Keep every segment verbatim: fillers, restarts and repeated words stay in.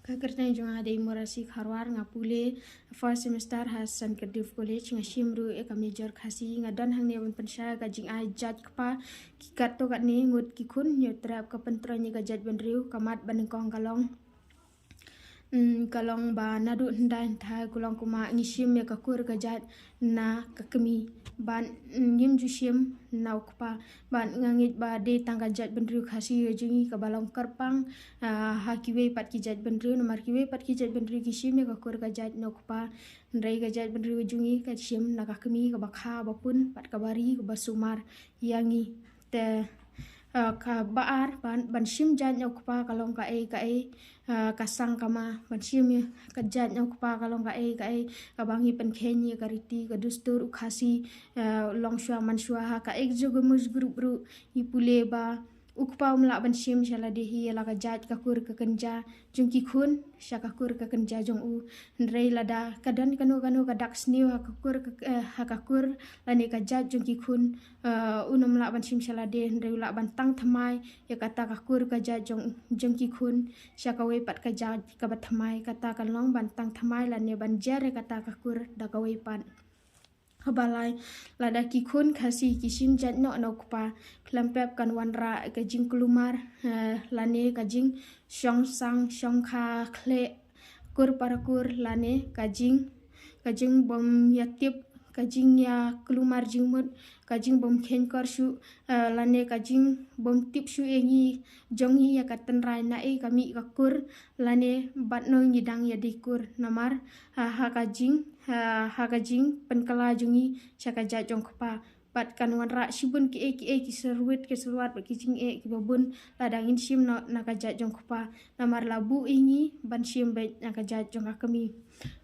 Ka kyrteng jong nga dei Morasi Kharwar, nga pule first semester ha Saint Cuthbert College, nga shim ruh ïa ka major Khasi. Nga don hangne ban pynshai ka jingai jait kpa, ki katto katne ngut ki khun, Hynñiewtrep, ka pyntroiñ ïa ka jaitbynriew. Ka mat banyngkong ka long, mm, ka long ba naduh hyndai hynthai, kulong kumah, ngi shim ïa ka kur ka jait na ka kmie, bad, mm, ngim ju shim na u kpa. Bad nga ngeit ba dei tang ka jaitbynriew Khasi ka jong ngi kaba long kyrpang, ah, ha kiwei pat ki jaitbynriew, namar kiwei pat ki jaitbynriew ki shim ïa ka kur ka jait na u kpa. Hynrei ka jaitbynriew ka jong ngi ka shim na ka kmie kaba kha, ba pun, bad kaba ri, kaba sumar ïa ngi. Te, ah, kaba ar, ban, ban shim jait na u kpa ka long kaei kaei, ah, ka sang kama. Ban shim ïa ka jait na u kpa ka long kaei kaei, kaba ngi pynkheiñ ïa ka riti ka dustur u Khasi, ah, longshuwa manshuwa. Ha ka exogamous group ruh ngi pule ba u kpa um lah ban shim sha lade hi ïa la ka jait, ka kur, ka kynja jong ki khun sha ka kur ka kynja jong u. Hynrei lada ka don kano kano ka dak sniew ha ka kur ka, eh, ha ka kur lane ka jait jong ki khun, eh, un um lah ban shim sha lade, hynrei u lah ban tang thymmai ïa kata ka kur ka jait jong, jong ki khun sha kawei pat ka jait kaba thymmai. Kata kan long ban tang thymmai lane ban jer ïa kata ka kur da kawei pat. Kaba lai, lada ki khun Khasi ki shim jait noh na u kpa, khlem pep kan wanrah ka jingkulmar, eh, lane ka jingshong sang shong kha khleh kur para kur, lane ka jing, ka jingbym ïatip, ka jingïakulmar jingmut, ka jingbym kheiñkor shuh, eh, lane ka jingbym tip shuh ïa ngi jong ngi ïa ka tynrai naei ka mih ka kur, lane bad no ngi dang ïadei kur. Namar ha, ha ka jing, ha, ha ka jingpynkylla jong ngi sha ka jait jong kpa, bad kan wanrah shibun kiei kiei, ki syrwit ki syrwat bad ki jingeh kiba bun lada ngin shim noh na ka jait jong kpa. Namar la buh ïa ngi ban shim beit na ka jait jong ka kmie.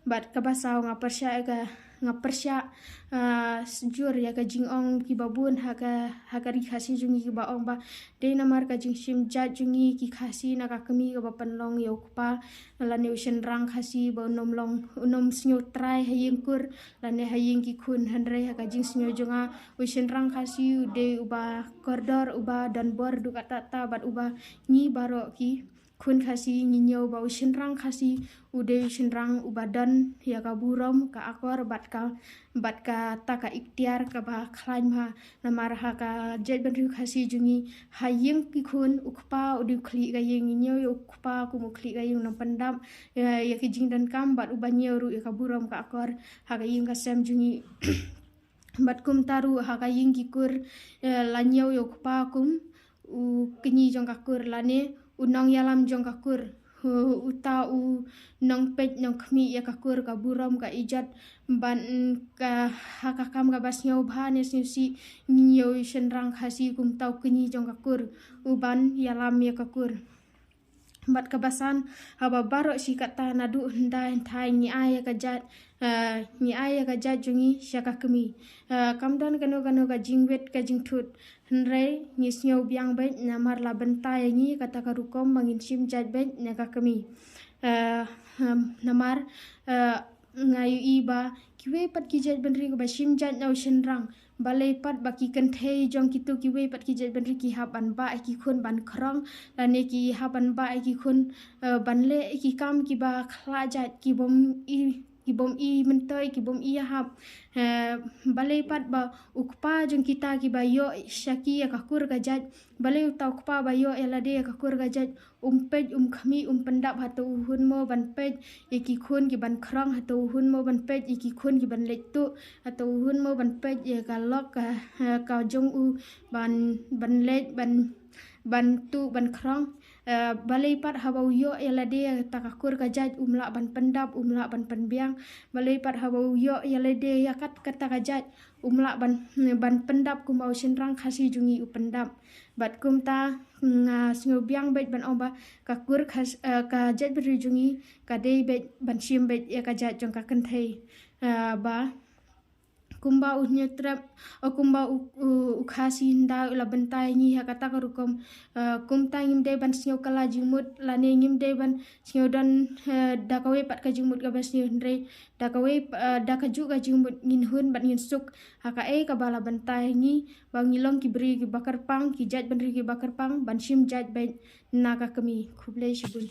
Bad kaba saw, nga pyrshah ïa ka, nga pyrshah, ah, sjur ïa ka jingong kiba bun ha ka, ha ka ri Khasi jong ngi kiba ong ba dei namar ka jingshim jait jong ngi ki Khasi na ka kmie kaba pynlong ïa u kpa lane u shynrang Khasi ba un ym long, un ym sngew trai ha ïing kur lane ha ïing ki khun. Hynrei ha ka jingsngew jong nga, u shynrang Khasi u dei uba kordor, uba don bor haduh katta katta, bad uba ngi baroh ki khun Khasi ngi ñiew ba u shynrang Khasi u dei u shynrang uba don ïa ka burom, ka akor, bad ka, bad kata ka iktiar kaba khlaiñ bha. Namar ha ka jaitbynriew Khasi jong ngi, ha ïing ki khun u kpa u dei u khlieh ka ïing. Ngi ñiew ïa u kpa kum u khlieh ka ïing, u nongpyndap ïa, ïa ki jingdonkam, bad uba ñiew ruh ïa ka burom ka akor ha ka ïing ka sem jong ngi. Bad kumta ruh ha ka ïing ki kur, eh, la ñiew ïa u kpa kum u kñi jong ka kur lane u nongïalam jong ka kur. U, uta u nongpeit nongkhmih ïa ka kur, ka burom, ka ijot, bad, mm, ka, ha ka kam kaba sngewbha ne sngewsih, ngi ñiew ïa u shynrang Khasi kum uta u kñi jong ka kur, uban ïalam ïa ka kur. Bad kaba san, haba baroh shi katta naduh hyndai hynthai ngi ai ïa ka jait, eh, ngi ai ïa ka jait jong ngi sha ka kmie. Eh, kam don kano kano ka jingwit ka jingthut. Hynrei ngi sngew biang beit namar la bynta ïa ngi kata ka rukom ba ngin shim jait beit na ka kmie. Eh, em, namar, eh, nga ïohi ba kiwei pat ki jaitbynriew kiba shim jait na u shynrang, balei pat ba ki kynthei jong kito kiwei pat ki jaitbynriew ki hap ban bah ïa ki khun ban khrong, lane ki hap ban bah ïa ki khun, eh, ban leh ïa ki kam kiba khlad jait, ki bym i, ki bym i myntoi, ki bym i ïahap. Eh, balei pat ba u kpa jong kita kiba ïoh sha ki ïa ka kur ka jait, balei uta u kpa ba ïoh ïa lade ïa ka kur ka jait, um peit, um khmih, um pyndap hato u hun mo ban peit ïa ki khun ki ban khrong, hato u hun mo ban peit ïa ki khun ki ban leit tuh, hato u hun mo ban peit ïa ka lok ka, eh, ka jong u ban, ban leit, ban, ban tuh, ban khrong. Eh, balei pat haba u ïoh ïa lade ïa kata ka kur ka jait um lah ban pyndap, um lah ban pynbiang. Balei pat haba u ïoh ïa lade ïa kat kata ka jait um lah ban, ban pyndap kumba u shynrang Khasi jong ngi u pyndap. Bad kumta nga sngew biang beit ban ong ba ka kur Khas-, eh, ka jaitbynriew jong ngi ka dei beit ban shim beit ïa ka jait jong ka kynthei. Eh, ba kumba u Hynñiewtrep, eh, kumba u, u, u Khasi hynda u la bynta ïa ngi ha kata ka rukom, eh, kumta ngim dei ban sngew kylla jingmut lane ngim dei ban sngew don, eh, da kawei pat ka jingmut kaba sniew, hynrei da kawei, eh, da kajuh ka jingmut ngin hun bad ngin suk ha kaei kaba la bynta ïa ngi ba ngi long ki briew kiba kyrpang, ki jaitbynriew kiba kyrpang ban shim jait beit na ka kmie. Khublei shibun.